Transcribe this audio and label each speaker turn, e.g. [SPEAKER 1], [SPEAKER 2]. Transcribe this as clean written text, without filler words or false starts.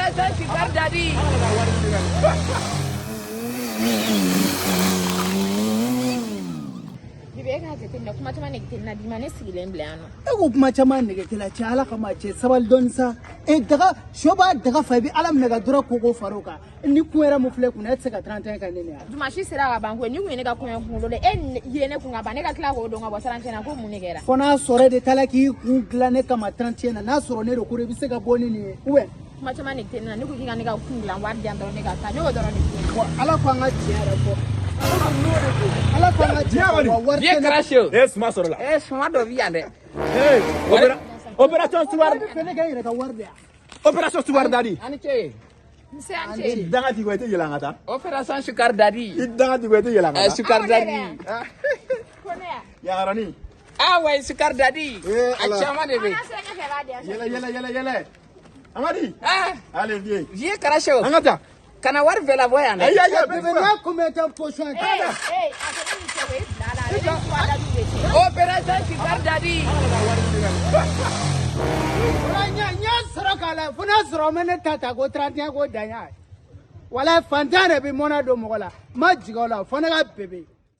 [SPEAKER 1] Opération Sukari Dadi.
[SPEAKER 2] Bibi, e k'a jateminɛ, kuma caman nege tɛ ne na bi ma, ne sigilen bila yan nɔ.
[SPEAKER 3] E ko kuma caman nege tɛ la cɛ, Ala kama cɛ, sabali dɔɔni sa. E daga sɔ b'a daga fa, i bɛ Ala minɛ ka dɔrɔn koko far'o kan. Ni kun yɛrɛ mun filɛ kunna, e tɛ se ka 31 kɛ ne ni yan.
[SPEAKER 2] Dimanche sera ka ban koyi, ni kun ye ne ka kɔɲɔ kunkolo de e ye ne kun ka ban, ne ka tila k'o don ka bɔ 31 na, ko mun de kɛra?
[SPEAKER 3] Fo n'a sɔrɔ e de taara k'i kun dilan ne kama 31 na, n'a sɔrɔ ne de ko i bɛ se ka bɔ ni nin ye ou bien.
[SPEAKER 2] Kuma caman nege tɛ ne na, ne ko k'i ka ne ka kun dilan wari di yan dɔrɔn, ne ka taa, ne y'o dɔrɔn de f'i ɲɛna.
[SPEAKER 3] Wa Ala ko an ka tiɲɛ yɛrɛ fɔ. Ala ko an ka tiɲɛ fɔ, wa wari
[SPEAKER 1] Vieux
[SPEAKER 3] tɛ ne
[SPEAKER 1] Karacho.
[SPEAKER 4] Eh, suma sɔrɔ la.
[SPEAKER 1] Eh, suma dɔ bi yan dɛ.
[SPEAKER 4] Eh, opération Sukari.
[SPEAKER 3] I bɛ fɛ ne ka n yɛrɛ ka wari di yan.
[SPEAKER 4] Opération Sukari Dadi.
[SPEAKER 1] Ani ce.
[SPEAKER 2] Nse, an ce.
[SPEAKER 4] Danga ti ko i tɛ yɛlɛ an ka taa.
[SPEAKER 1] Opération Sukari Dadi.
[SPEAKER 4] I danga ti ko i tɛ yɛlɛ an ka
[SPEAKER 1] Eh,
[SPEAKER 4] taa.
[SPEAKER 1] Sukari
[SPEAKER 2] Ah,
[SPEAKER 1] Dadi.
[SPEAKER 2] Ko ne ya.
[SPEAKER 4] Yagarani.
[SPEAKER 1] Ah ouais, Sukari Dadi.
[SPEAKER 4] Eh,
[SPEAKER 1] A
[SPEAKER 4] Ala.
[SPEAKER 1] caman de bɛ.
[SPEAKER 2] An sera ɲɛfɛ, a b'a di yan.
[SPEAKER 4] Yɛlɛ yɛlɛ yɛlɛ yɛlɛ. Amadi.
[SPEAKER 1] Ah,
[SPEAKER 4] Allez, viens.
[SPEAKER 1] Vieux Karacho.
[SPEAKER 4] An ka taa.
[SPEAKER 1] Kana wari bɛɛ labɔ yan dɛ.
[SPEAKER 4] Ayi ayi.
[SPEAKER 3] Bébé, n'a combien de temps potion?
[SPEAKER 2] Ee ee, a ko ne ni cɛ ko e bila a la, ale ni Sukari Dadi de cɛ.
[SPEAKER 1] Opération Sukari Dadi.
[SPEAKER 3] Wala n y'a sɔrɔ k'a la, fo n'a sɔrɔ n bɛ ne ta ta ko 31 ko dan y'a ye. Wala fantan de bɛ mɔnɛ don mɔgɔ la, n ma jigin o la fo ne ka bébé.